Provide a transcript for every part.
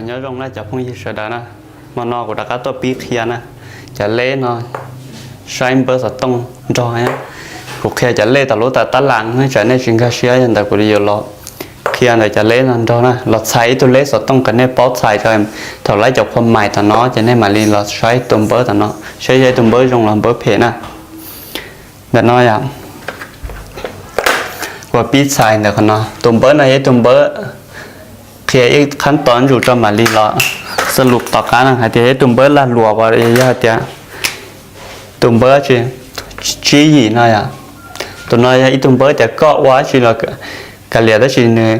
Nyob zoo na cov phooj ywg sawv daws na, hmo no kuv rov qab tuaj pib qhia na, cov lej no saib npawb xov tooj nrog. Kuv qhia cov lej tom lub tab tab las, tsam nej tsis nkag siab, yog ntawd kuv yuav los qhia ntawm cov lej no nrog na, los txhais ib tug lej xov tooj kom nej paub txhais rau. Thaum lawv cov qhua mais tom no ces nej mam li los saib tus npawb tom no, saib yog tus npawb zoo los npawb phem na. Ntawm no yom, kuv pib txhais ntawm qhov no, tus npawb no yog ib tug npawb qhia ib qhab tob ntsus rau mam li los xab lus tom qab no hais tias yog ib tug npawb lag luam, yog hais tias tus npawb tsib yim no yom. Tus no yog ib tug npawb tias koj ua dab tsi los kav liam, tab sis nws,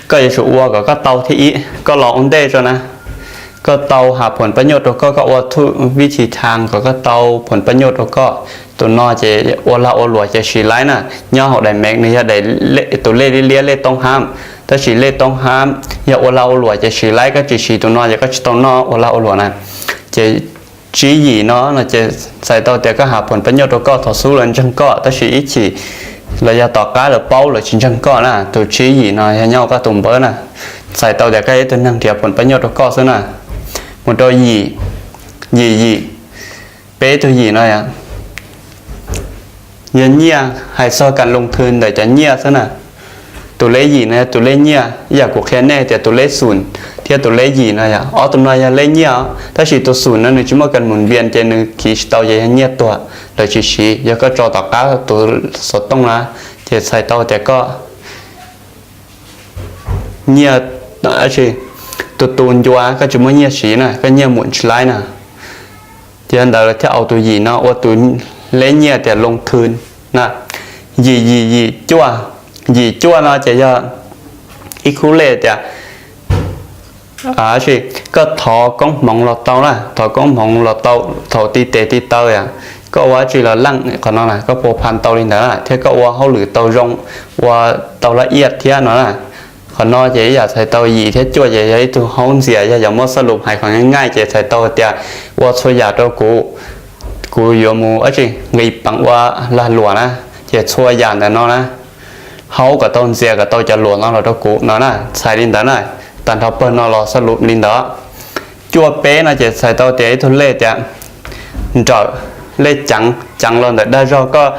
koj yuav tsum ua kom koj tau thiab ib, koj los ua ntej tso na, koj tau has phoom pab nyuaj rau koj, koj ua thuj vib thim thas kom koj tau phoom pab nyuaj rau koj. Tus no ces ua lag ua luam ces siv laib na. Nyob hauv daim mev nws yog daim, tus lej liab liab lej toob hab, tab sis lej toob hab yog ua lag ua luam ces siv laib, koj tsis siv tus no ces koj tsis tau noj ua lag ua luam na. Ces tsib yim no no ces txhais tau tias koj has phoom pab nyuaj rau koj thaum xub lawv ntseeg koj, tab sis ib chim los yog tom qab lawv paub lawv tsis ntseeg koj na. Tus tsib yim no yog nyob koj tus npawb na, txhais tau tias koj yog ib tug neeg nrhiav phoom pab nyuaj rau koj xwb na. Mus rau yim, yim yim, peb tug yim no yog, yog nyiaj, hais txog kas loo thw ntawm cov nyiaj xwb na. Tus lej yim no yog tus lej nyiaj, ib yam kuv qhia nej tias tus lej xum thiab tus lej yim no yog ob tug no yog lej nyiaj os, tab sis tus xum no nws tsis muaj kas mus npias ces nws khiv tsis tau ces yog nyiaj tuag, lawv tsis siv. Yog koj tso tom qab tus xov tooj na, ces txhais tau tias koj nyiaj, tus tu ncua koj tsis muaj nyiaj siv na, koj nyiaj mum tsis laib na. Ces yog ntawd thiaj ua tus yim no ua tus lej nyiaj tias loo thw na. Yim yim yim cuaj, yim cuaj no ces yog ib khub lej tias koj thov koob hmoov los tau na, thov koob hmoov los tau thaum ti tes ti taw, koj ua dab tsi los leej qhov no na, koj pua pha tau li ntawd na, thiab koj ua hauj lwm tau zoo, ua tau laj iaj thiab no na. Qhov no ces ib yam txhais tau yim thiab cuaj ces yog ib tug haub ntxias, yog yuav muab xab lus hais qhov nyaij nyaij ces txhais tau tias ua txhua yam rau kuv, kuv yuav mus dab tsi, nqis peev ua lag luam na, ces txhua yam ntawm no na, haub kom tau ntxias kom tau cov luam no los rau kuv no na, txhais li ntawd na. Tag nrho pawg no los xab lus li ntawd. Cuaj peb no ces txhais tau tias ib tug lej tias nrawm, lej ceev, ceev los ntawm dag zog, koj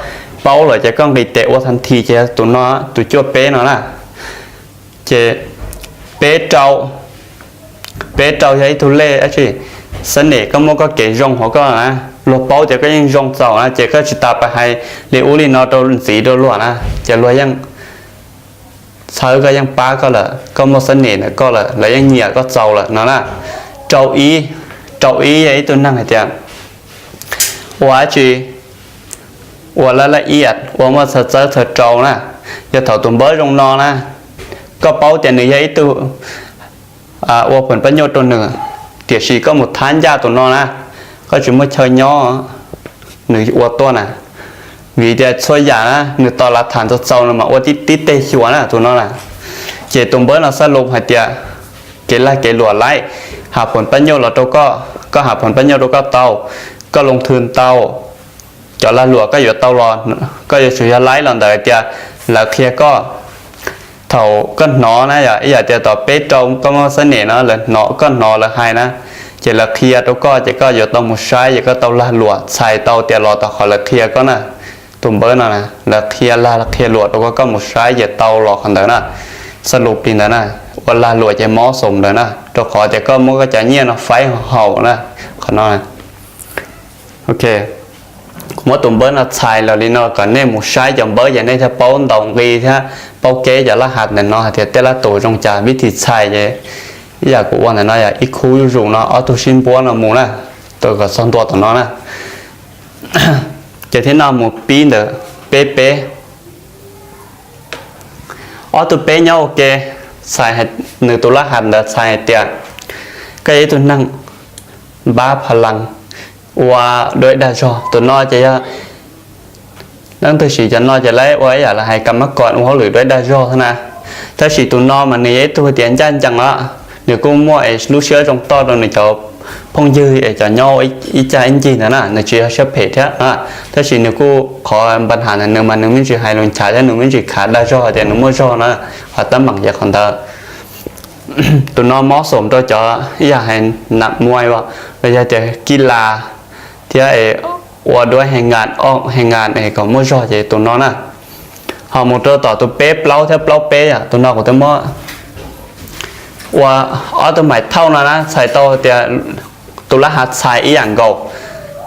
paub lawm ces koj nqis tes ua tha thi ces tus no, tus cuaj peb no na. Ces peb rau, peb rau yog ib tug lej dab tsi, xab nem, koj muaj koj kev zoo hauv koj na, luag paub tias koj yeej zoo txaus na, ces koj tsis tas pais hais li ub li no rau ntxiv rau luag na, ces luag yeej txhawb koj, yeej pab koj lawm, koj muaj xab nem ntawm koj lawm, lawv yeej nyiam koj txaus lawm no na. Rau ib, rau ib yog ib tug neeg hais tias ua dab tsi, ua laj laj iaj, ua muaj txhawj txawb txhawj rau na. Yog thaum tus npawb zoo no na, koj paub tias nws yog ib tug ua phoom pab nyuaj rau nws, tiam sis koj mus thab ncaj tus no na, koj tsis muaj chaw nyob, nws ua tuaj na. Vim tias txhua yam na nws tos lav tham txaus txaus no mas ua tib tib teg xyuas na tus no na. Ces tus npawb no xab lus hais tias kev lag kev luam laib, has phoom pab nyuaj los rau koj, koj has phoom pab nyuaj rau koj tau, koj loo thw tau, cov lag luam koj yuav tau los, koj yuav tsum yog laib los ntawm tias lawv qhia koj. Thaum koj hnov na, yog ib yam tias tom peb rau koj muaj xab nem no, lawv hnov, koj hnov lawv hais na, ces lawv qhia rau koj ces koj yuav tau mus saib ces koj tau lag luam, txhais tau tias los tom qhov lawv qhia koj na. Tus npawb no lawv qhia lag qhia luam rau koj, koj mus saib ces tau los qhov ntawd na. Xab lus li ntawd na, ua lag luam ces mob xaus ntawd na, rau qhov tias koj muab koj cov nyiaj no faib haum na. Qhov no, ok, kuv muab tus npawb no txhais los li no kom nej mus saib cov npawb ces nej thiaj paub ntaus nqi thiab paub keb cov laj hav ntawm no hais tias tej laj tus zoo cas, vib thim txhais ces ib yam kuv ua ntawm no yog ib khub zuj zus no, ob tug sib npuab no mus na, kom txog ntua tom no na. Ces thiab no mus pib ntawm peb peb, ob tug peb nyob ua ke, txhais, nws tus laj hav ntawd txhais hais tias koj yog ib tug neeg npab pha las ua duab dag zog. Tus no ces yog leej twg siv cov no ces lawv ua ib yam li hais kam mab kom ua hauj lwm duab dag zog xwb na. Tab sis tus no mas nws yog ib tug tias ncaj ncees os, nws kuj muaj es lub siab zoo toj rau nws cov phooj ywg es cov nyob ib cag ib ncig ntawd na, nws tsis yog siab phem thiab na. Tab sis nws kuj qhov npa nham ntawm nws mas nws me ntsis hais lus nchav thiab nws me ntsis khav dag zog hais tias nws muaj zog na, qhov teeb meem ces qhov ntawd. Tus no mob xoom rau cov ib yam hais nam muaj los yog tias kib las thiab es ua duab he ngas o he ngas es kom muaj zog ces tus no na. Ho mus rau tom tus peb plaub thiab plaub peb yom, tus no kuv twb muab ua ob tug maim thauj no na, txhais tau tias tus lab hav txhais ib yam nkaus.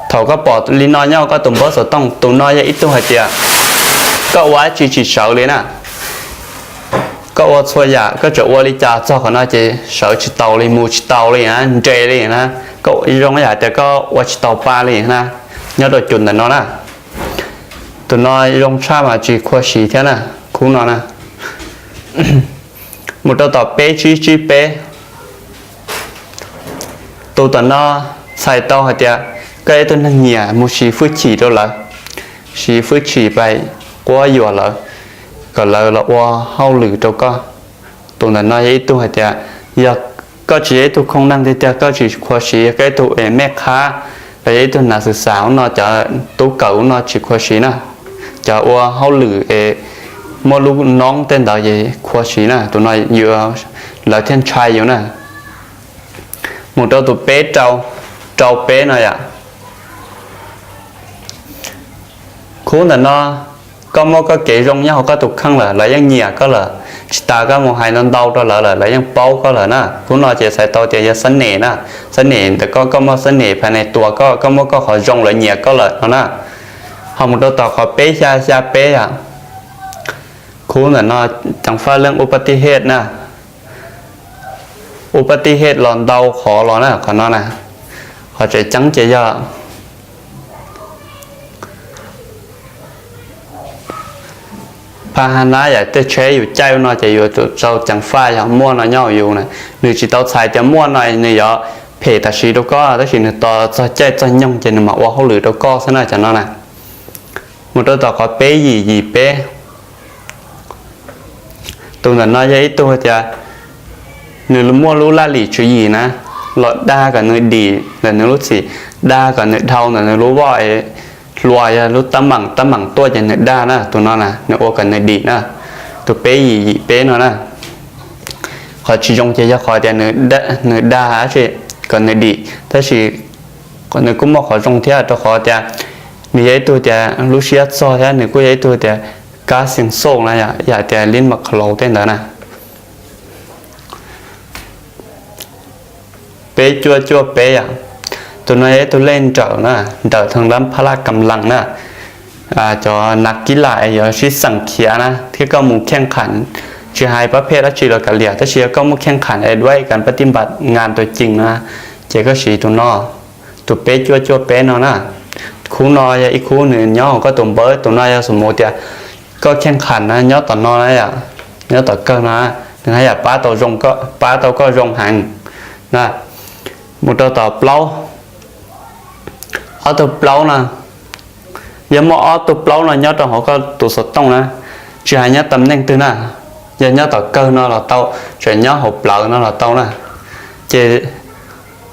Thaum koj pom li no nyob koj tus npawb xov tooj, tus no yog ib tug hais tias koj ua dab tsi tsis sawv li na. Koj ua txhua yam, koj tseem ua li cas txog qhov no ces sawv tsis tau li, mus tsis tau li na, nres li na. Koj zoo yam tias koj ua tsis tau pa li na, nyob rau cus ntawm no na. Tus no zoo tshaj mas tsis khuv xim thiab na, khub no na. Mus rau tom peb tsib tsib peb. Tus tom no txhais tau hais tias koj yog ib tug neeg nyiam mus siv hwj chim rau lawv, siv hwj chim pais quab yuam lawv, kom lawv los ua hauj lwm rau koj. Tus ntawm no yog ib tug hais tias yog koj tsis yog ib tug khoo neeg tiag tiag koj tsis khuv xim, koj ib tug es mej qhab los yog ib tug nas xwm xas ub no, cov tub kawm ub no tsis khuv xim na. Cov ua hauj lwm es muaj lub noob tej ntawd ces khuv xim na, tus no yus, lawv thiaj ntshai yus na. Mus rau tus peb rau, rau peb no yom. Khub ntawm no koj muaj koj kev zoo nyob hauv koj tus kheej lawm, lawv yeej nyiam koj lawm. Tsis tas koj mus hais ntau ntau rau lawv lawm, lawv yeej paub koj lawm na. Khub no ces txhais tau tias yog xab nem na, xab nem ntawm koj, koj muaj xab nem phas nes tuas koj, koj muaj koj qhov zoo lawv nyiam koj lawm no na. Ho mus rau tom qhov peb xya xya peb yom. Khub ntawm no ceev faj leej ub pab tij hej na, ub pab tij hej los ntau qhov los na, qhov no na. Qhov tseem ceeb ces yog phab hab nab yam tej tsheb yus caij ub no ces yuav tsum tau ceev faj, yog muaj no nyob hauv yus na. Nws tsis tau txhais tias muaj no nws yuav phem tam sim rau koj, tab sis nws tos txog caij txog nyoog ces nws mam ua hauj lwm rau koj xwb na, cov no na. Mus rau tom qhov peb yim yim peb. Tus ntawm no yog ib tug tias nws muaj lub laj lim tswv yim na, los dag kom nws dim ntawm nws lub txim, dag kom nws dhau ntawm nws lub voj es hluas, yog lub tab meem tab meem tuaj ces nws dag na, tus no na nws ua kom nws dim na. Tus peb yim yim peb no na, qhov tsis zoo ces yog qhov tias nws dag dab tsi kom nws dim, tab sis nws kuj muaj qhov zoo thiab rau qhov tias nws yog ib tug tias lub siab txog thiab nws kuj yog ib tug tias kab xeev xauj na, yam tias lib mas khaus laus tej ntawd na. Peb cuaj cuaj peb yom, tus no yog ib tug lej nrawm na, nrawm thee lab phab laj kam lees na. Cov nas kib las yuav sib xeem khiav na, thiab koj mus kheej khav, tsis hais pab phej dab tsi los kav liam, tab sis yog koj muaj kheej khav es duab kas pab tij npam ngas tau cees na, ces koj siv tus no, tus peb cuaj cuaj peb no na. Khub no yog ib khub nws nyob hauv koj tus npawb, tus no yog xum mus tias koj kheej khav na nyob tom no na, nyob tom kawg no, nws haj yam pab tau zoo, pab tau koj zoo heev na. Mus rau tom plaub, ob tug plaub no, yog muaj ob tug plaub no nyob rau hauv koj tus xov tooj na, tsis hais nyob tam neej twg na, yog nyob tom kawg no los tau, tseem nyob hauv plawv no los tau na. Ces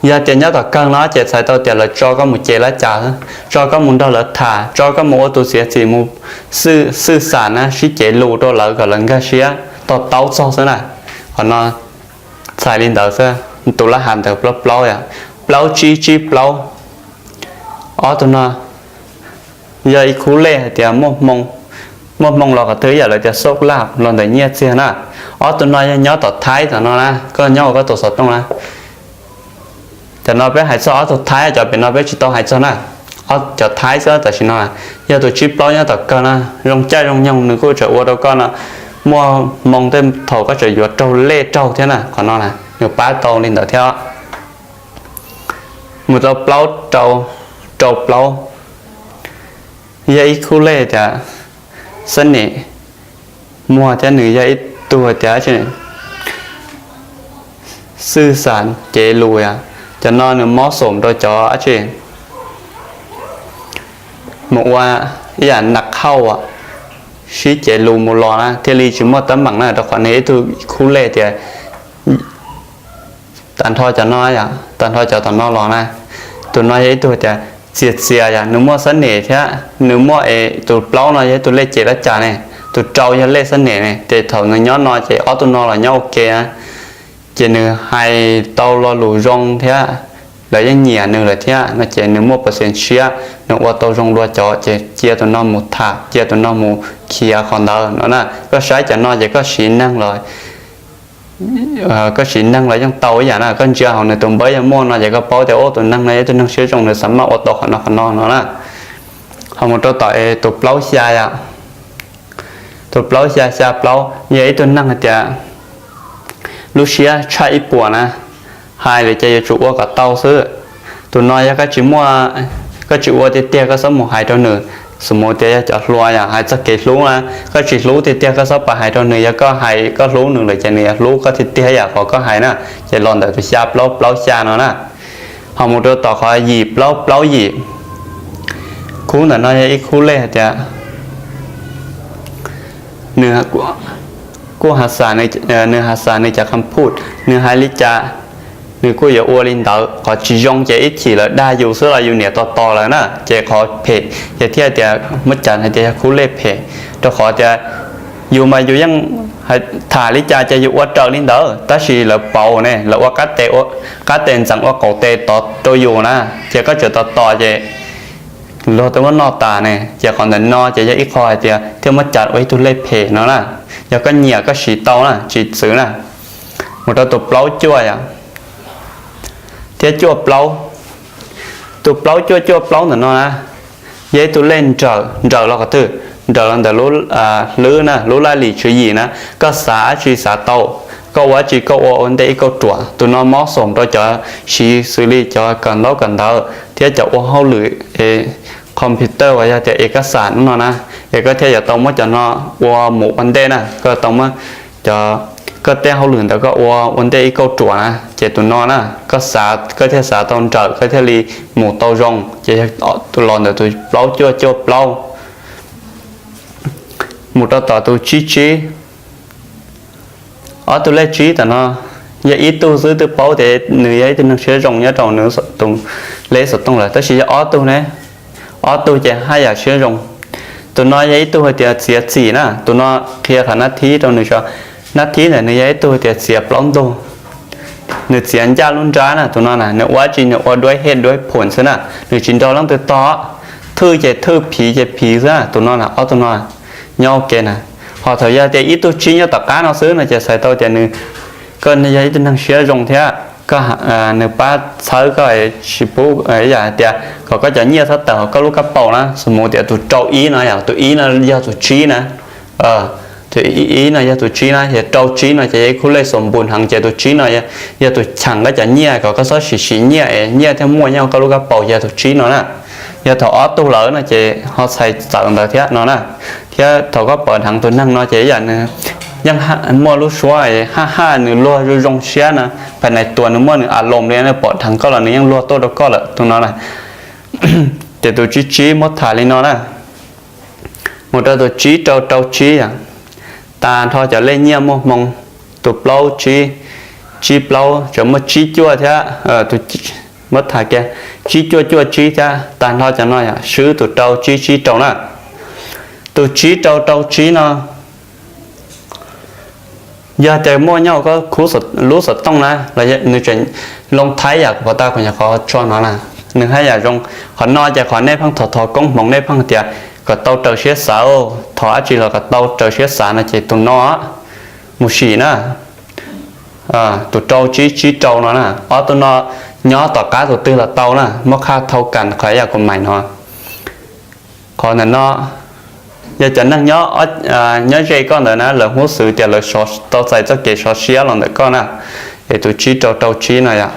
yog tias nyob tom kawg no ces txhais tau tias lawv tso koj mus ces lab cas, tso koj mus nrog lawv tham, tso koj mus ua tus txiav txim mus xwj xam na, sib cev lus rau lawv kom lawv nkag siab to taub txog xwb na. Qhov no txhais li ntawd xwb, tus lab hav ntawd plaub plaub yom, plaub tsib tsib plaub. Ob tug no yog ib khub lej hais tias muaj hmoo los qhov twg ib yam lawv tias xauj laj los ntawm nyiaj txiag na. Ob tug no yog nyob tom Thaib tom no na, koj nyob hauv koj tus xov tooj na. Cov no peb hais txog ob tug Thaib, cov pem no peb tsis tau hais txog na. Cov Thaib xwb tam sim no, yog tus tsib plaub nyob tom kawg na, zoo caij zoo nyoog nws kuj tseem ua rau koj no muaj hmoo tej thaum koj tseem yuav raug lej raug thiab na. Qhov no na nws pab tau li ntawd thiab. Mus rau plaub rau, rau plaub, yog ib khub lej tias xab nem muag thiab nws yog ib tug tias xwj xam cev lus yom. Cov no nws mob xoom rau cov dab tsi mus ua ib yam nas khauj sib cev lus mus los na thiaj li tsis muaj teeb meem na, rau qhov nws ib tug khub lej tias tag nrho cov no, tag nrho cov tom no los na. Tus no yog ib tug tias txias txias yom, nws muaj xab nem thiab nws muaj es tus plaub no yog ib tug lej cev lab cas ne, tus rau yog lej xab nem ne, ces thaum nws nyob no ces ob tug no los nyob ua ke na. Ces nws hais tau lo lus zoo thiab, lawv yeej nyiam nws lawm thiab no ces nws muaj percent siab, nws ua tau zoo dua cov ces cia tus no mus tham, cia tus no mus khiav qhov ntawd no na. Koj saib cov no ces koj siv neeg los koj siv neeg los yeej tau ib yam na. Koj ntsia hauv nws tus npawb yog muaj no ces koj paub tias tus neeg no yog ib tug neeg siab zoo, nws xav maj ua tau qhov no qhov no no na. Ho mus rau tom tus plaub xya yom, tus plaub xya xya plaub yog ib tug neeg hais tias lub siab tshaj ib puas na, hais lawm ces yuav tsum ua kom tau xwb. Tus no yog koj tsis muaj, koj tsis ua tiag tiag koj txhob mus hais rau nws. Xws mus tias yog cov hluas yom, hais txog kev hlub na, koj tsis hlub tiag tiag koj txhob pab hais rau nws, yog koj hais koj hlub nws lawm ces nws yuav hlub koj tiag tiag yam qhov koj hais na. Ces los ntawm tus xya plaub plaub xya no na. Ho mus rau tom qhov yim plaub plaub yim, khub ntawm no yog ib khub lej hais tias nws kuj has xas, nws has xas nws cov kam phum, nws hais li cas nws kuj yuav ua li ntawd. Qhov tsis zoo ces ib chim lawv dag yus xwb los yus niam tos tos lawm na, ces qhov phem ces thiaj tias muab cas hais tias yog khub lej phem, rau qhov tias yus mas yus yeej tham li cas ces yus ua raws li ntawd, tab sis lawv pauv ne, lawv ua qab tes ntxeev ua qaum tes tod rau yus na, ces koj tseem tos tos ces luag twb muab noj tas ne. Ces qhov ntawm no ces yog ib qho hais tias thiaj muab cas ua ib tug lej phem no na. Yog koj nyiam koj siv tau na, tsis txwv na. Mus rau tus plaub cuaj yom, thiab cuaj plaub. Tus plaub cuaj cuaj plaub ntawm no na, yog ib tug lej nrawm, nrawm los qhov twg? Nrawm los ntawm lub hlwb na, lub laj lim tswv yim na. Koj xav dab tsi xav tau, koj ua dab tsi koj ua ua ntej ib kauj ruam. Tus no mob xoom rau cov siv xws li cov kawm ntaub kawm ntawv thiab cov ua hauj lwm computer uas yog tias es kab xam no na, es koj thiaj yuav tau muab cov no ua mus ua ntej na. Koj tau muab cov, koj tej hauj lwm ntawd koj ua ua ntej ib kauj ruam na, ces tus no na, koj xav koj thiaj xav tau nrawm koj thiaj li mus tau zoo, ces yog los ntawm tus plaub cuaj cuaj plaub. Mus rau tom tus tsib tsib. Ob tug lej tsib tom no yog ib tug xwb twb paub tias nws yog ib tug neeg siab zoo nyob rau nws tus lej xov tooj lawm, tab sis yog ob tug ne, ob tug ces haj yam siab zoo. Tus no yog ib tug hais tias txiav txim na, tus no qhia qhov nab thib rau nws tso. Nab thib ntawm nws yog ib tug hais tias txiav plaub ntug, nws txiav ncaj lub nrab na. Tus no na nws ua dab tsi nws ua duab hej duab phum xwb na, nws tsis nrog leej twg tog. Thwj ces thwj, phiv ces phiv xwb na. Tus no na ob tug no nyob ua ke na. Ho thaum yog tias ib tug tsib nyob tom qab no xwb no ces txhais tau tias nws, koj yog ib tug neeg siab zoo thiab koj, nws pab txhawb koj tsis pub ib yam hais tias kom koj cov nyiaj txhob tawm hauv koj lub kab paus na. Xws mus tias tus rau ib no yom, tus ib no yog tus tsib na, tus ib no yog tus tsib na, ces rau tsib no ces yog ib khub lej xos npus heev ces tus tsib no yog tus cheem koj cov nyiaj kom koj txhob sim sim nyiaj es nyiaj thiaj muaj nyob koj lub kab paus, yog tus tsib no na. Yog thaum ob tug lawm no ces ho txhais txawv ntawd thiab no na. Thiab thaum koj pom dheev tus neeg no ces ib yam nws yeej muaj lub suab haj haj, nws luag zoo zoo siab na, phais nais tuas nws muaj nws a loos li, pom dheev koj los nws yeej luag tuaj rau koj lawm tus no na. Ces tus tsib tsib muab tham li no na. Mus rau tus tsib rau rau tsib yom, tag nrho cov lej nyiaj muaj hmoo, tus plaub tsib, tsib plaub tseem muaj tsib cuaj thiab, muab tham kiag, tsib cuaj cuaj tsib thiab, tag nrho cov no yom swb tus rau tsib tsib rau na. Tus tsib rau rau tsib no yog tias muaj nyob hauv koj lub xov tooj na, los nws tseem loo thaib yam kuv pom tau kuv nyuam qhuav tso no na, nws haj yam zoo. Qhov no ces qhov nej pheej thov thov koob hmoov nej pheej tias kom tau raws siab xav, thov dab tsi los kom tau raws siab xav no ces tus no mus sim na. Tus rau tsib tsib rau no na, ob tug no nyob tom qab tus twg los tau na, muab qhaj thau kam qhov yam kuv mais no. Qhov ntawm no yog cov neeg nyob ze koj ntawd na, lawv hnub xwb tias lawv tau txais txoj kev sov siab los ntawm koj na. Es tus tsib rau rau tsib no yom,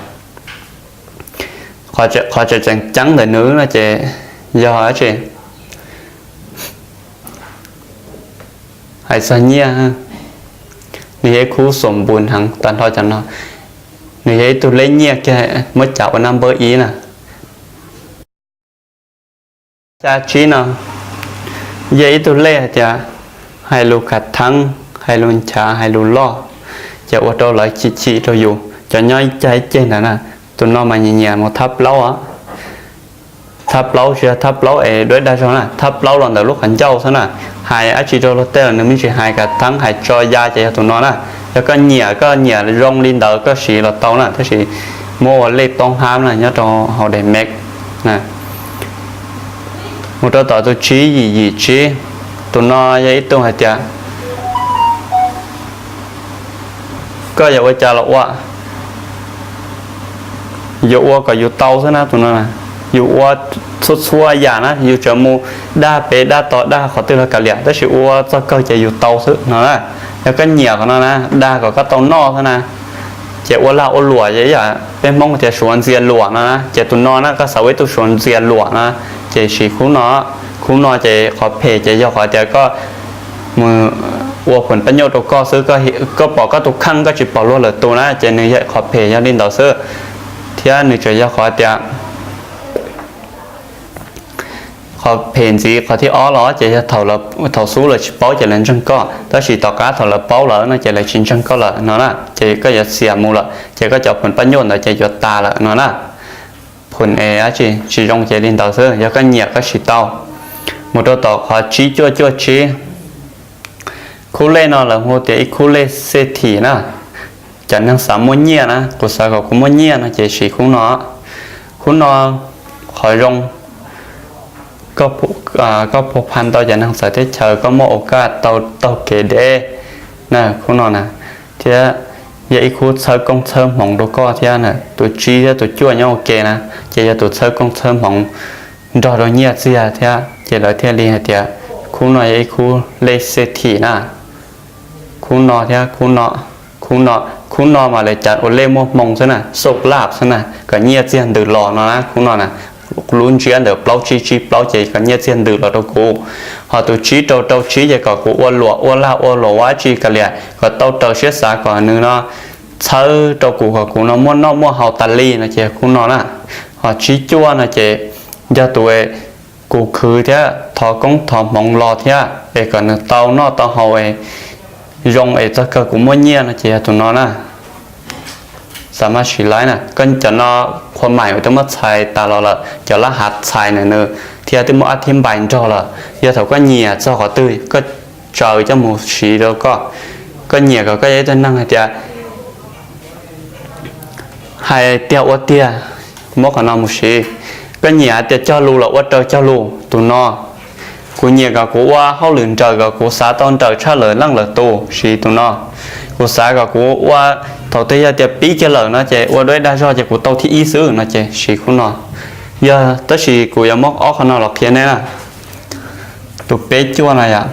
qhov tseem ceeb ntawm nws no ces yog dab tsi? Hais txog nyiaj, nws yog ib khub xos npus heev tag nrho cov no. Nws yog ib tug lej nyiaj kiag muab cas ua naj npawb ib na. Xya tsib no yog ib tug lej hais tias hais lus khav theeb, hais lus nchav, hais lus loj, ces ua rau lawv chim chim rau yus. Cov nyob ib cag ib ceg ntawd na, tus no mas nyiam nyiam mus thab plaub os. Thab plaub tsis yog thab plaub es duab dag zog na, thab plaub los ntawm lub qhov ncauj xwb na. Hais dab tsi rau luag tej los nws me ntsis hais khav theeb hais tso ya ces yog tus no na. Yog koj nyiam, koj nyiam zoo li ntawd koj siv los tau na, tab sis muab ua lej toob hab na nyob rau hauv daim mev na. Mus rau tom tus tsib yim yim tsib, tus no yog ib tug hais tias koj yuav ua cas los ua, yuav ua kom yus tau xwb na tus no. Yus ua txhua txhua yam na, yus tseem mus dag pem dag tod dag qhov twg los kav liam, tab sis ua txog kawg ces yus tau xwb no na. Yog koj nyiam qhov no na, dag kom koj tau noj xwb na, ces ua lag ua luam, peb Hmoob tias suav ntxias luam no na, ces tus no na koj xav ua ib tug suav ntxias luam no, ces siv khub no. Khub no ces qhov phem ces yog qhov tias koj mus ua phoom pab nyuj rau koj xwb, koj pom koj tus kheej koj tsis pom luag lwm tus na, ces nws yog qhov phem yog li ntawd xwb. Thiab nws tseem yog qhov tias qhov phem ntxiv qhov thib ob los ces yog thaum xub lawv tsis paub ces lawv ntseeg koj, tab sis tom qab thaum lawv paub lawm no ces lawv tsis ntseeg koj lawm no na, ces koj yuav xiam mus lawm ces koj cov phoom pab nyuj ntawd ces yuav tas lawm no na. Phoom es dab tsi tsis zoo ces li ntawd xwb, yog koj nyiam koj siv tau. Mus rau tom qhov tsib cuaj cuaj tsib, khub lej no lawv hu tias ib khub lej xej thim na. Cov neeg xav muaj nyiaj na, kuv xav kom kuv muaj nyiaj no ces siv khub no. Khub no qhov zoo, koj pua pha tau cov neeg txawv teb chaws, koj muaj ua kaj tau taug kev deb na. Khub no na, thiab yog ib khub txhawb koob txhawb hmoov rau koj thiab na. Tus tsib thiab tus cuaj nyob ua ke na, ces yog tus txhawb koob txhawb hmoov nrog rau nyiaj txiag thiab, ces lawv thiaj li hais tias khub no yog ib khub lej xej thim na. Khub no thiab khub no, khub no mas lawv cav ua lej muaj hmoo xwb na, xauj laj xwb na, kom nyiaj txiag ntws los no na. Khub no na, lub ntsiab ntawm plaub tsib tsib plaub ces kom nyiaj txiag ntws los rau kuv. Ho tus tsib rau rau tsib ces kom kuv ua luam ua lag ua luam ua dab tsi kav liam kom tau raws siab xav, kom nws no txhawb rau kuv kom kuv no muaj noj muaj haus tas li no ces khub no na. Ho tsib cuaj no ces yog tus kuv khwv thiab thov koob thov hmoov los thiab es kom nws tau noj tau haus es zoo es txog kawg kuv muaj nyiaj no ces yog tus no na. Xav mas siv laiv na, koj cov no qhua maim twb muab txhais tas los lawm, cov lab hav txhais na nws thiab twb muab ab thib npais nrog lawm. Yog thaum koj nyiam txog qhov twg koj tsaws coj mus siv rau koj. Koj nyiam kom koj yog ib tug neeg hais tias hais tiag ua tiag, muab qhov no mus siv. Koj nyiam hais tias cog lus los ua raws cog lus, tus no. Kuv nyiam kom kuv ua hauj lwm nrawm kom kuv xav tau nrawm tshaj lawm leej lawm tus, siv tus no. Kuv xav kom kuv ua, thaum twg yog tias pib kiag lawm no ces ua duab dag zog ces kuv tau thib ib xwb no ces siv khub no. Yog tab sis kuv yuav muab ob qhov no los qhia nej na. Tus peb cuaj no yom,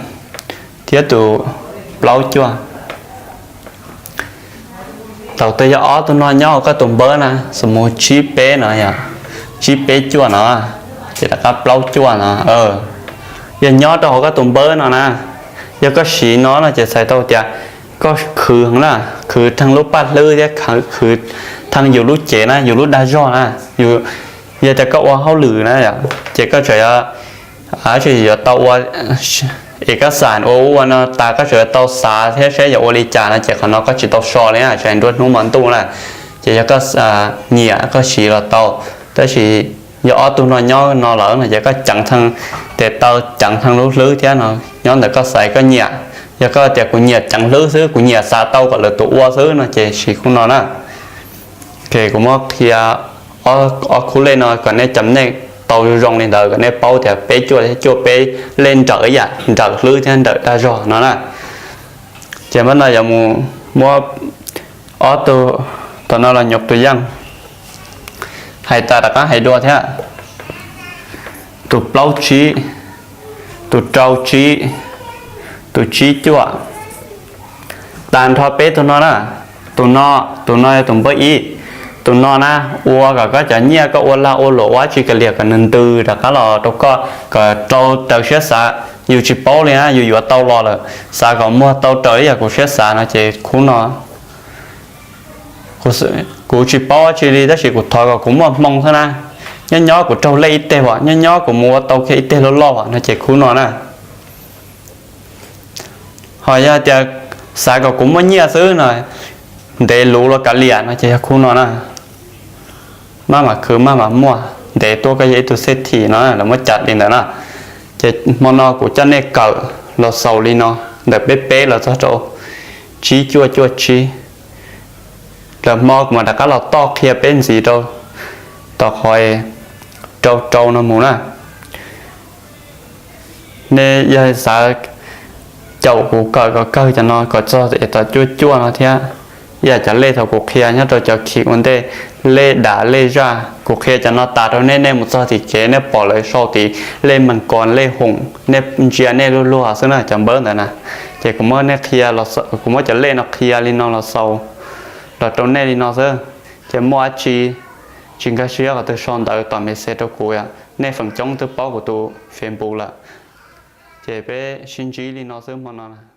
thiab tus plaub cuaj. Thaum twg yog ob tug no nyob hauv koj tus npawb na, xws mus tsib peb no yom, tsib peb cuaj no, ces rov qab plaub cuaj no, yog nyob rau hauv koj tus npawb no na, yog koj siv no no ces txhais tau tias koj khwv heev na, khwv theej lub paj hlwb thiab khwv theej yus lub cev na, yus lub dag zog na. Yog tias koj ua hauj lwm na yom, ces koj tseem yuav, tsis yuav tau ua, es koj xam ua ua no tas koj tseem yuav tau xav thiab seb yuav ua li cas no ces qhov no koj tsis tau so li na, tseem nruab hnub hmo ntuj na. Ces yog koj nyiam koj siv los tau, tab sis yog ob tug no nyob no lawm no ces koj ceev theej tes taw ceev theej lub hlwb thiab no, nyob ntawm koj xaiv koj nyiam. Yog koj tias kuv nyiam ceev hlwb xwb, kuv nyiam xav tau kom lwm tus ua xwb no ces siv khub no na. Kuv muab qhia ob khub lej no kom nej cov nej tau zoo li ntawd, kom nej paub tias peb cuaj thiab cuaj peb lej nrawm ib yam, nrawm hlwb thiab nrawm dag zog no na. Ces npaj no yuav mus muab ob tug, thaum no los nyuam tus yeej hais tas rov qab hais dua thiab. Tus plaub tsib, tus rau tsib, tus tsib cuaj, tag nrho peb tug no na. Tus no, tus no yog tus npawb ib. Tus no na, ua kom koj cov nyiaj koj ua lag ua luam ua dab tsi kiag liam kom nws ntws rov qab los rau koj, kom tau raws siab xav. Yus tsis paub li na, yus yuav tau los lawm, xav kom muag tau raws li yam kuv siab xav no ces khub no. Kuv tsis paub dab tsi li tab sis kuv thov kom kuv muaj hmoo xwb na. Nyob nyob kuv raug lej ib teg as, nyob nyob kuv mus ua tau kiag ib teg loj loj as no ces khub no na. Ho yog tias xav kom kuv muaj nyiaj xwb no, ntev luv los kav liam no ces yog khub no na. Maj mam khwv maj mam muaj, ntev tuaj koj yog ib tug xej thim no, lawv muab cav li ntawd na. Ces hmo no kuv coj nej kawm los xaus li no, ntawm peb peb los txog rau tsib cuaj cuaj tsib. Lawm hmo kuv mam rov qab los toj qhia peb ntxiv rau tom qhov rau rau no mus na. Nej yog xav caum kuv kawm kom kawg cov no kom txog es tom cuaj cuaj no thiab, ib yam cov lej thaum kuv qhia nyob rau cov khim ua ntej, lej dav lej zaj, kuv qhia cov no tas rau nej, nej mus txog tim kev nej pom lawv sau tim lej mees kos lej hoom, nej ntsia nej luag luag xwb na cov npawb ntawd na. Ces kuv muab nej qhia, kuv muab cov lej no qhia li no los xaus los rau nej li no xwb. Ces muaj dab tsi tsis nkag siab qhov twg sau ntawv tom message rau kuv, nej feem coob twb paub kuv tus Facebook lawm. Ces peb sib ntsib li no xwb hmo no.